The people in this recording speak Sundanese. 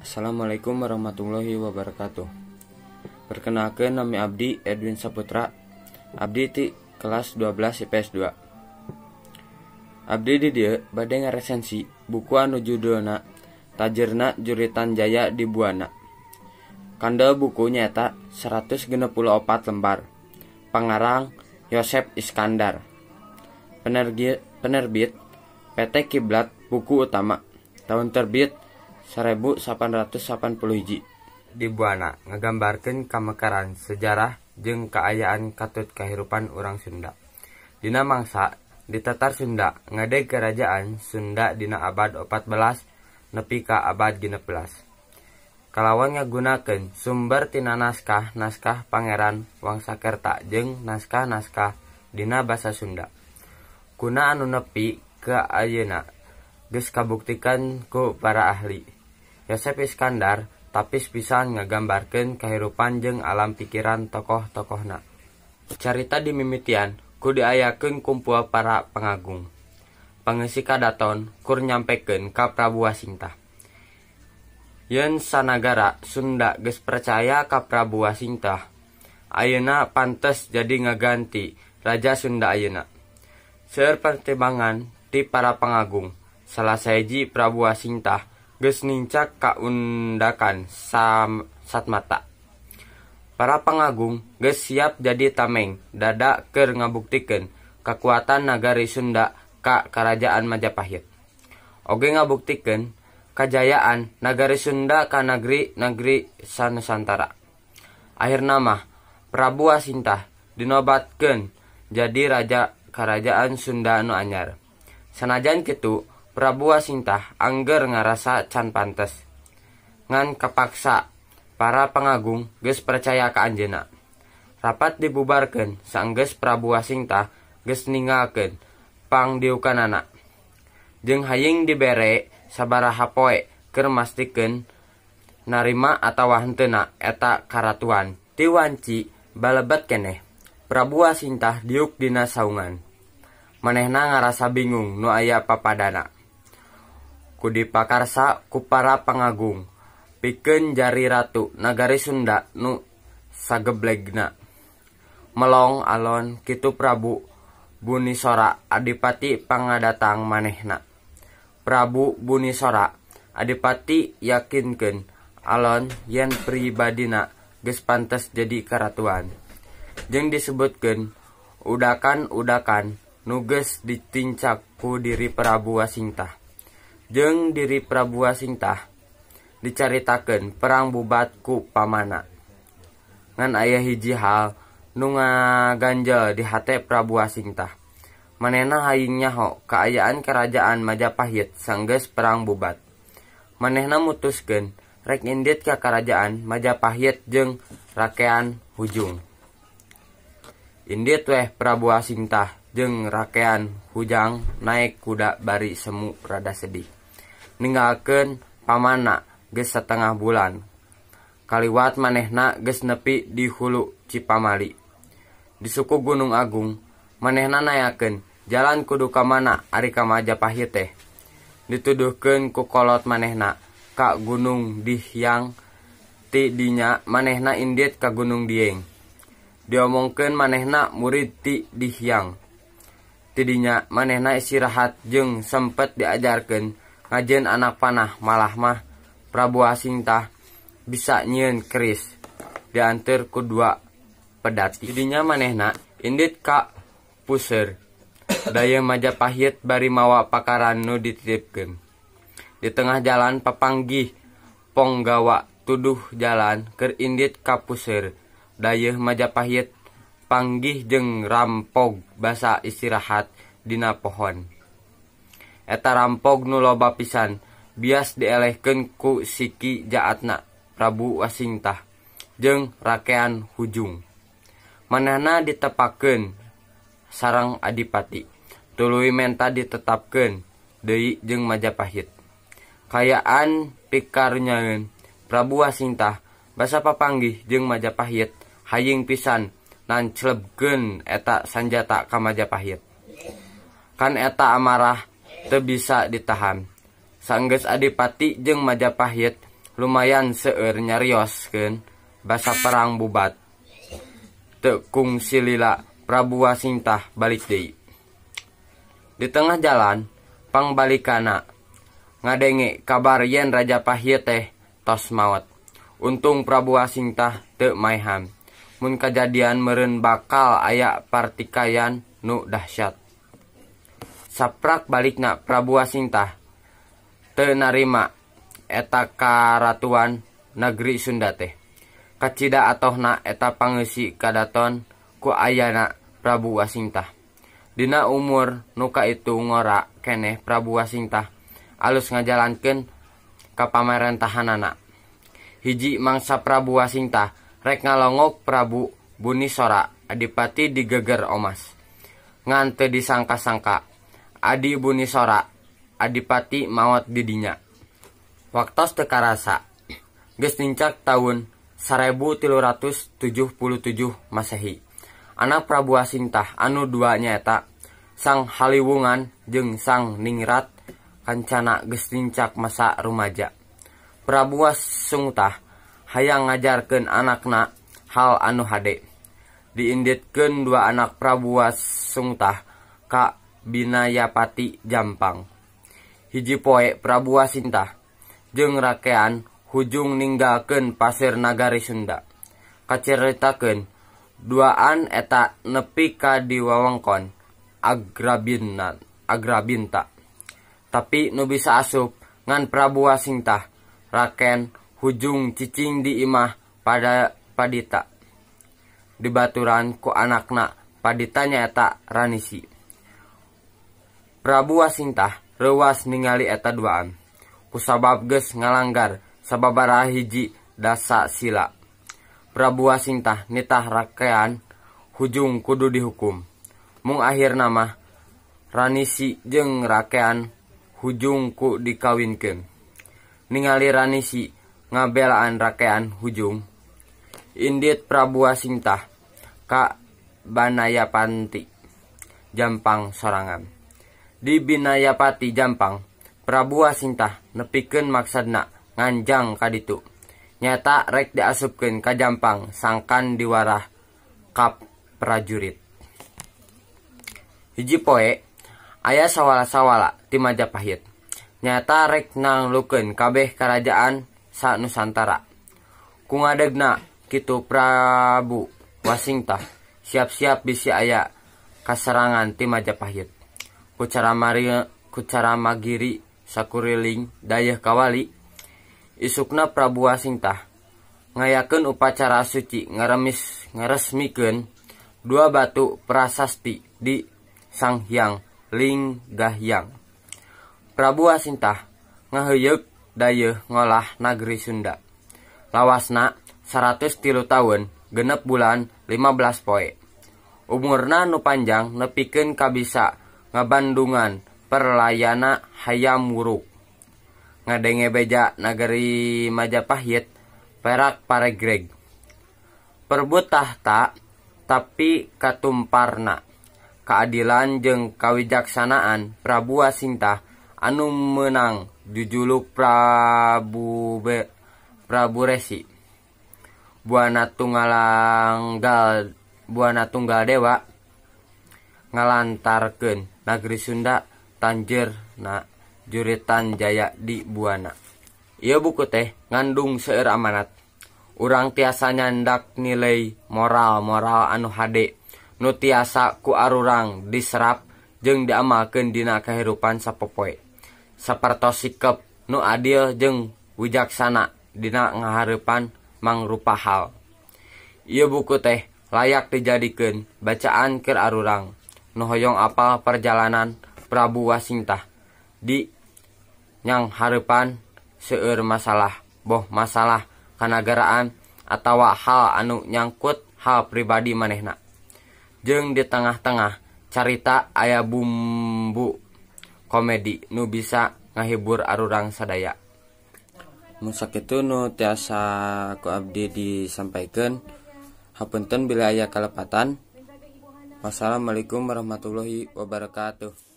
Assalamualaikum warahmatullahi wabarakatuh. Perkenalkan, nami abdi Edwin Saputra. Abdi ti kelas 12 IPS 2. Abdi di dieu bade ngaresensi buku anu judulna Tajerna Juritan Jaya di Buana. Kandel buku nyaeta 164 lembar. Pangarang Yosep Iskandar. Penerbit PT Kiblat Buku Utama. Tahun terbit 1881. Di Buana ngagambarkeun kamekaran sejarah jeung kaayaan katut kahirupan urang Sunda. Dina mangsa di Tatar Sunda ngadeg Kerajaan Sunda dina abad 14 nepi ka abad 16. Kalawan ngagunakeun sumber tina naskah-naskah Pangeran Wangsakerta jeung naskah-naskah dina basa Sunda. Kuna anu nepi ka ayeuna geus kabuktikan ku para ahli. Yosep Iskandar tapis pisan ngagambarkeun kahirupan jeung alam pikiran tokoh-tokohna. Carita dimimitian ku diayakeun kumpul para pangagung. Pangeusi kadaton kur nyampekeun ka Prabu Wasingtah. Yen sanagara Sunda geus percaya ka Prabu Wasingtah, ayeuna pantes jadi ngaganti raja Sunda ayeuna. Seueur pertimbangan ti para pangagung, salah sahiji Prabu Wasingtah geus nincak kaundakan satmata. Para pangagung geus siap jadi tameng dada keur ngabuktikeun kakuatan nagari Sunda ka Karajaan Majapahit. Oge ngabuktikeun kajayaan nagari Sunda ka negeri-negeri sanusantara. Akhirna mah Prabu Wasingtah dinobatkeun jadi raja Karajaan Sunda anu anyar. Sanajan kitu, Prabu Wasingtah angger ngarasa can pantes. Ngan kapaksa para pangagung geus percaya ka anjeunna. Rapat dibubarkeun saenggeus Prabu Wasingtah geus ninggalkeun pangdiukanana. Jeung haying dibere sabaraha poe keur mastikeun narima atawa henteuna eta karatuan. Ti wanci balebet keneh. Prabu Wasingtah diuk dina saungan. Manehna ngarasa bingung nu aya papadana. Ku dipakarsa ku para pangagung pikeun jari ratu nagari Sunda nu sageblegna. Melong alon kitu Prabu Bunisora adipati pangadatang manehna. Prabu Bunisora adipati yakinkeun alon yen pribadina geus pantes jadi karatuan. Jeung disebutkeun udakan-udakan nu geus ditincak ku diri Prabu Wasingtah. Jeung diri Prabu Wasingtah dicaritakeun perang bubat ku pamana. Ngan aya hiji hal nu ngaganjel di hate Prabu Wasingtah. Manehna hayang nyaho kaayaan Kerajaan Majapahit sanggeus perang bubat. Manehna mutuskeun rek indit ka Kerajaan Majapahit jeung Rakean Hujung. Indit weh Prabu Wasingtah jeung Rakean Hujang naek kuda bari semu rada sedih. Ninggalkeun pamana geus satengah bulan. Kaliwat manehna geus nepi di hulu Cipamali. Di suku Gunung Agung, manehna nayakeun jalan kudu ka mana ari ka Majapahit teh. Dituduhkeun ku kolot manehna ka Gunung Dihyang, ti dinya manehna indit ka Gunung Dieng. Diomongkeun manehna murid ti Dihyang. Ti dinya manehna istirahat jeung sempet diajarkeun ngajieun anak panah, malah mah Prabu Wasingtah bisa nyieun keris dianteur ku dua pedati. Didinya manehna indit ka Puseur daya Majapahit bari mawa pakaran nu dititipkeun. Di tengah jalan papanggih ponggawa tuduh jalan keur indit ka Puseur dayeuh Majapahit panggih jeung rampog basa istirahat dina pohon. Eta rampog nu loba pisan bias dielehkeun ku siki jaatna Prabu Wasingtah jeung Rakean Hujung. Manehna ditepakeun sareng adipati, tuluy menta ditetapkeun deui jeung Majapahit. Kayaan pikarunyaeun Prabu Wasingtah basa papanggih jeung Majapahit haying pisan nanclebkeun eta sanjata ka Majapahit. Kan eta amarah teu bisa ditahan. Sanggeus adipati jeung Majapahit Lumayan seueur nyarioskeun basa perang bubat. Teu kungsi lila Prabu Wasingtah balik deui. Di tengah jalan pangbalikana ngadenge kabar yen Raja Pahit teh tos maot. Untung Prabu Wasingtah teu maehan. Mun kajadian meureun bakal aya partikayan nu dahsyat. Saprak balikna Prabu Wasingtah teu narima eta karatuan negeri Sunda teh. Kacida atohna eta pangeusi kadaton ku ayana Prabu Wasingtah. Dina umur nu kaitu ngora keneh Prabu Wasingtah alus ngajalankeun kapamarentahanana. Hiji mangsa Prabu Wasingtah rek ngalongok Prabu Bunisora adipati di Geger Omas. Ngan teu disangka-sangka adi Bunisora adipati maot di dinya. Waktos teu karasa geus nincak taun 1377 Masehi. Anak Prabu Wasingtah anu dua nyaeta Sang Haliwungan jeung Sang Ningrat Kancana geus nincak masa rumaja. Prabu Wasingtah hayang ngajarkeun anakna hal anu hade. Diinditkeun dua anak Prabu Wasingtah ka Binayapati Jampang. Hiji poe Prabu Wasingtah jeung rakean Hujung ninggalkeun pasir nagari Sunda. Kacaritakeun duaan eta nepi ka di wewengkon Agrabinta. Tapi nu bisa asup ngan Prabu Wasingtah raken Hujung cicing di imah pada Padita. Dibaturan ku anakna Padita nyaeta Ranisi. Prabu Wasingtah reuwas ningali eta duaan. Kusabab geus ngalanggar sababaraha hiji dasa sila. Prabu Wasingtah nitah rakean Hujung kudu dihukum. Mung akhirna mah Ranisi jeung rakean Hujung ku dikawinkeun. Ningali Ranisi ngabelaan rakean Hujung, indit Prabu Wasingtah ka Banayapanti Jampang sorangan. Di Binayapati Jampang, Prabu Wasingtah nepikeun maksadna nganjang ka ditu. Nyata rek diasupkeun ka Jampang sangkan diwarah kap prajurit. Hiji poe aya sawala-sawala ti Majapahit. Nyata rek nanglukeun kabeh karajaan sa Nusantara. Ku ngadegna kitu Prabu Wasingtah siap-siap bisi aya kaserangan ti Majapahit. Ku cara magiri sakuriling dayeuh kawali. Isukna Prabu Wasingtah ngayakeun upacara suci ngaresmikeun dua batu prasasti di Sanghyang Linggahyang. Prabu Wasingtah ngaheuyeuk dayeuh ngolah nageri Sunda. Lawasna 103 taun 6 bulan 15 poe. Umurna nu panjang nepikeun kabisa ngabandungan perlayana Hayam Wuruk. Ngadenge beja nageri Majapahit perak paregreg. Perebut tahta tapi katumparna. Keadilan jeung kawijaksanaan Prabu Wasingtah anu meunang jujuluk Prabu Resi. Buana Tunggal Dewa ngalantarkeun nageri Sunda tanjeurna juritan jaya di Buana. Ieu buku teh ngandung seueur amanat. Urang tiasa nyandak nilai moral-moral anu hade nu tiasa ku arurang diserap jeung diamalkeun dina kahirupan sapopoe. Sapertos sikep nu adil jeung wijaksana dina ngahareupan mangrupa hal. Ieu buku teh layak dijadikeun bacaan keur arurang nu hoyong apal perjalanan Prabu Wasingtah di nyanghareupan seueur masalah, boh masalah kanagaraan atawa hal anu nyangkut hal pribadi manehna. Jeung di tengah-tengah carita aya bumbu komedi nu bisa ngahibur arurang sadaya. Mun sakitu nu tiasa ku abdi disampaikeun. Hapunten bila aya kalepatan. Wassalamualaikum warahmatullahi wabarakatuh.